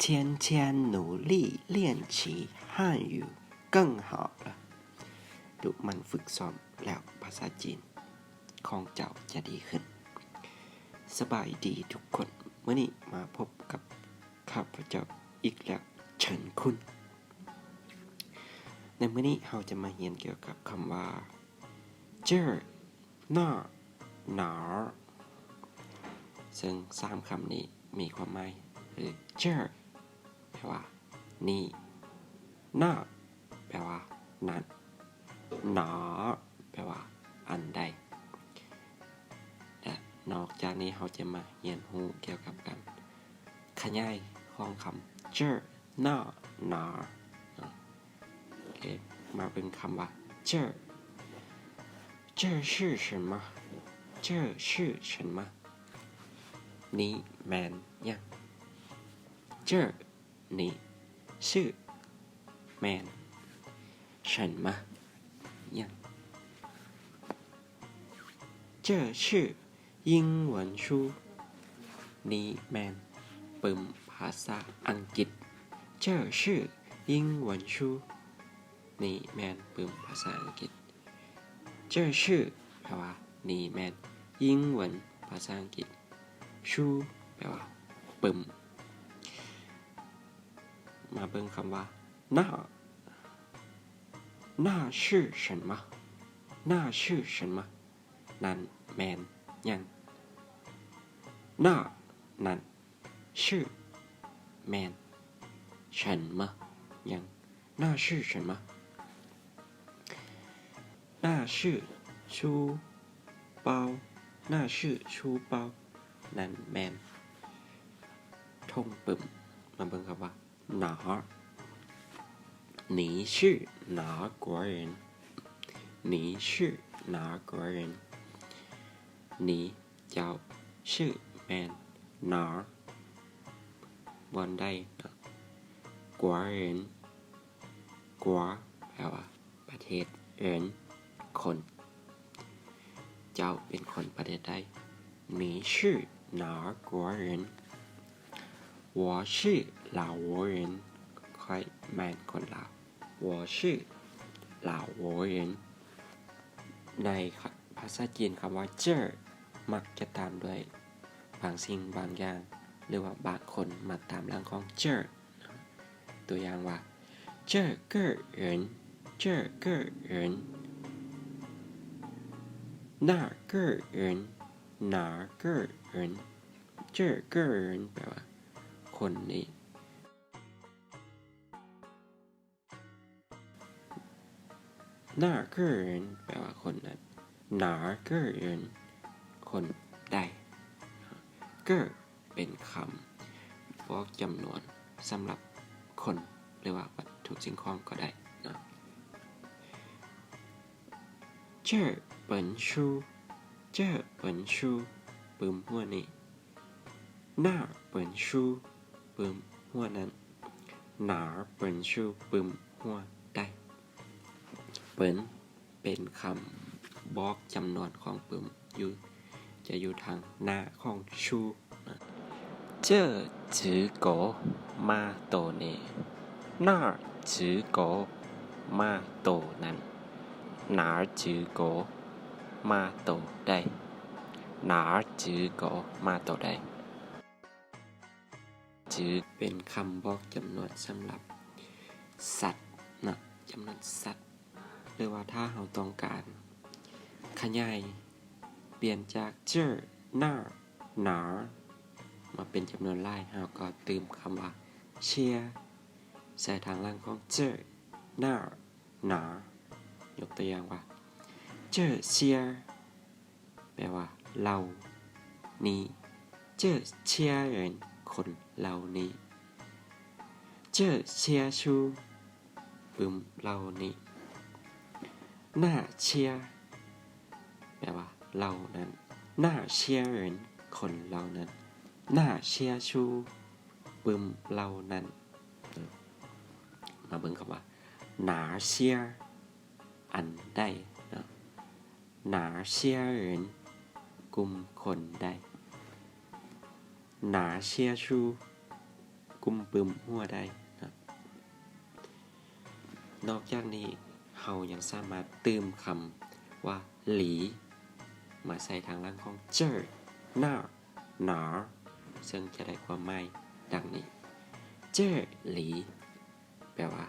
天天努力练习汉语更好了 ດຸໝັ່ນຝຶກຊ້ອມແລ້ວພາສາຈີນຂອງເຈົ້າຈະດີຂຶ້ນ. ສະບາຍດີທຸກຄົນ, ມື້ນີ້ມາພົບກັບຂ້າພະເຈົ້າອີກແລ້ວ ເສີນຄຸນ. ໃນມື້ນີ້ເຮົາຈະມາຮຽນກ່ຽວກັບຄຳວ່າ ເຈີ ໜ້າ ໜາ ເຊິ່ງສາມຄຳນີ້ມີຄວາມໝາຍຄື ເຈີ ແປວ່ານີ້, ໜ້າ ແປວ່ານັ້ນ, ໜາ ແປວ່າອັນໃດ ແລະ ນອກຈາກນີ້ເຮົາຈະມາຮຽນຮູ້ກ່ຽວກັບການຂະຫຍາຍຂອງຄຳ ເຈີ ໜ້າ ໜາ ເນາະ. ໂອເຄ ມາເບິ່ງຄຳວ່າ ເຈີ ເຈີຊື່ເສີນມາ ເຈີຊື່ເສີນມາ ນີ້ແມ່ນຫຍັງ? ເຈີ ນີ້ ຊື່ ແມ່ນ ເສີນມາ ຫຍັງ? ເຈີຊື່ ອີງຫວັນຊູ ນີ້ແມ່ນປຶ້ມພາສາອັງກິດ. ເຈີຊື່ ອີງຫວັນຊູ ນີ້ແມ່ນປຶ້ມພາສາອັງກິດ. ເຈີຊື່ ແປວ່ານີ້ແມ່ນອີງຫວັນ ພາສາອັງກິດ, ຊູ ແປວ່າປຶ້ມ. ມາເບິ່ງຄຳວ່າ ໜ້າ ໜ້າຊື່ເສີນມາ ໜ້າຊື່ເສີນມາ ນັ້ນແມ່ນຫຍັງ? ໜ້າ ນັ້ນ ຊື່ ແມ່ນ ເສີນມາ ຫຍັງ? ໜ້າຊື່ເສີນມາ ໜ້າຊື່ຊູເປົາ ໜ້າຊື່ຊູເປົາ ນັ້ນແມ່ນຖົງປຶ້ມ. ມາເບິ່ງຄຳວ່າ 哪儿 你是哪国人 你是哪国人 你 ເຈົ້າ 是 ແມ່ນ 哪儿 ບ່ອນໃດ 国人 国 ແປວ່າປະເທດ 人 ຄົນ ເຈົ້າເປັນຄົນປະເທດໃດ? 你是哪国人? 我是老挝人 ຂ້ອຍແມ່ນຄົນລາວ. 我是老挝人. ໃນພາສາຈີນ ຄຳວ່າ ເຈີ ມັກຈະຕາມດ້ວຍບາງສິ່ງບາງຢ່າງ ຫຼືວ່າບາງຄົນມາຕາມຫຼັງຂອງ ເຈີ. ຕົວຢ່າງວ່າ 这个人 这个人 那个人 哪个人 这个人 ແປວ່າຄົນນີ້. 那个人 ແປວ່າຄົນນັ້ນ. 哪个人 ຄົນໃດ. 个 ເປັນຄຳບອກຈຳນວນສຳລັບຄົນ ຫຼືວ່າວັດຖຸສິ່ງຂອງກໍໄດ້ເນາະ. 这本书 这本书 ປຶ້ມຫົວນີ້. 那本书 ປຶ້ມຫົວນັ້ນ. 哪本书 ປຶ້ມຫົວໃດ. 本 ເປັນຄຳບອກຈຳນວນຂອງປຶ້ມ ຢູ່ ຈະຢູ່ທາງໜ້າຂອງ 书 ນະ. 这只狗 ໝາໂຕນີ້. 那只狗 ໝາໂຕນັ້ນ. 哪只狗 ໝາໂຕໃດ. 哪只狗 ໝາໂຕໃດ. 只 ເປັນຄຳບອກຈຳນວນສຳລັບສັດເນາະ, ຈຳນວນສັດ ຫຼືວ່າຖ້າເຮົາຕ້ອງການຂະຫຍາຍ ປ່ຽນຈາກ 这、那、哪 ມາເປັນຈຳນວນຫຼາຍ, ເຮົາກໍຕື່ມຄຳວ່າ เชีย ໃສ່ທາງຫຼັງຂອງ 这、那、哪 ຍົກຕົວຢ່າງວ່າ 这些 ແປວ່າເຫຼົ່ານີ້, 这些人 ຄົນເຫຼົ່ານີ້, 这些书 ປຶ້ມເຫຼົ່ານີ້, 那些 ແປວ່າເຫຼົ່ານັ້ນ, 那些人 ຄົນເຫຼົ່ານັ້ນ, 那些书 ປຶ້ມເຫຼົ່ານັ້ນ. ມາເບິ່ງຄຳວ່າ 哪些 ອັນໃດເນາະ, 哪些人 ກຸ່ມຄົນໃດ, 哪些书ກຸ້ມປຶ້ມຫົວໄດ້ນະ. ນອກຈາກນີ້ ເຮົາຍັງສາມາດຕື່ມຄຳວ່າ ຫຼີ ມາໃສ່ທາງຫຼັງຂອງ ເຈີ້ ໜ້າ ໜາ ເຊິ່ງຈະໄດ້ຄວາມໝາຍດັ່ງນີ້ ເຈີ້ ຫຼີ ແປວ່າ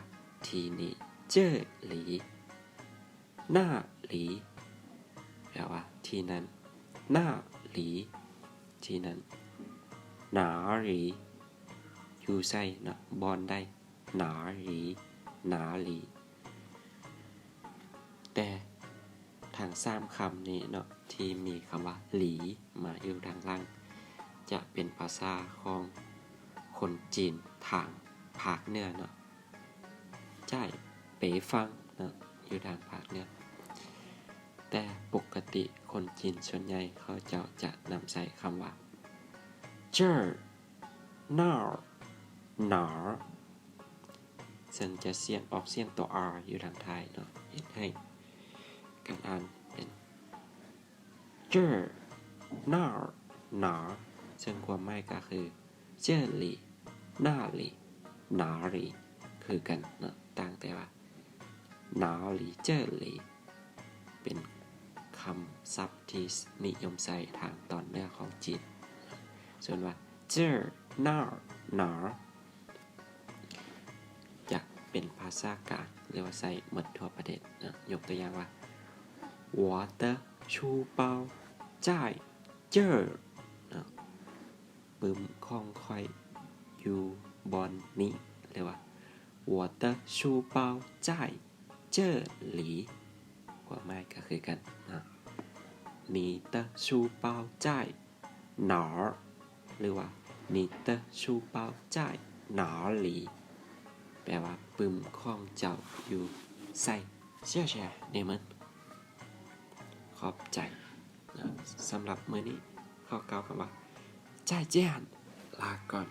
ທີ່ນີ້ ເຈີ້ ຫຼີ ໜ້າ ຫຼີ ແປວ່າທີ່ນັ້ນ ໜ້າ ຫຼີ ທີ່ນັ້ນ ໜາ ຫຼີ ຢູ່ໃສເນາະ ບ່ອນໃດ ໜາ ຫຼີ ໜາ ຫຼີ. ແຕ່ທັງສາມຄຳນີ້ເນາະ ທີ່ມີຄຳວ່າ ຫຼີ ມາຢູ່ທາງຫຼັງ ຈະເປັນພາສາຂອງຄົນຈີນທາງພາກເໜືອເນາະ ໃຈເປຟັງເນາະ ຢູ່ທາງພາກເໜືອ. ແຕ່ປົກກະຕິຄົນຈີນສ່ວນໃຫຍ່ເຂົາເຈົ້າຈະນຳໃຊ້ຄຳວ່າ ເຈີ້ ໜ້າ ໜາ ເຊິ່ງຈະສຽງ ອອກສຽງຕົວ R ຢູ່ທາງທ້າຍເນາະ ເຮັດໃຫ້ການອ່ານເປັນ ເຈີ້ ໜ້າ ໜາ ເຊິ່ງຄວາມໝາຍກໍຄື ເຈີ້ ຫຼີ ໜ້າ ຫຼີ ໜາ ຫຼີ ຄືກັນເນາະ ຕ່າງແຕ່ວ່າ ໜາ ຫຼີ ເຈີ້ ຫຼີ ເປັນຄຳສັບທີ່ນິຍົມໃຊ້ທາງຕອນເໜືອຂອງຈີນ. ສ່ວນວ່າ ເຈີ້ ໜ້າ ໜາ ຈະເປັນພາສາກາງ ຫຼືວ່າໃຊ້ໝົດທົ່ວປະເທດເນາະ. ຍົກຕົວຢ່າງວ່າ 我的书包在这儿 ເນາະ ປຶ້ມຂອງຂ້ອຍຢູ່ບ່ອນນີ້ ຫຼືວ່າ 我的书包在这里 ຄວາມໝາຍກໍຄືກັນເນາະ 你的书包在 ໜາ ຫຼືວ່າ 你的书包在哪里 ແປວ່າ ປຶ້ມຂອງເຈົ້າຢູ່ໃສ? 谢谢你们 ຂອບໃຈ. ສຳລັບມື້ນີ້ ຂໍກ່າວຄຳວ່າ 再见 ລາກ່ອນ.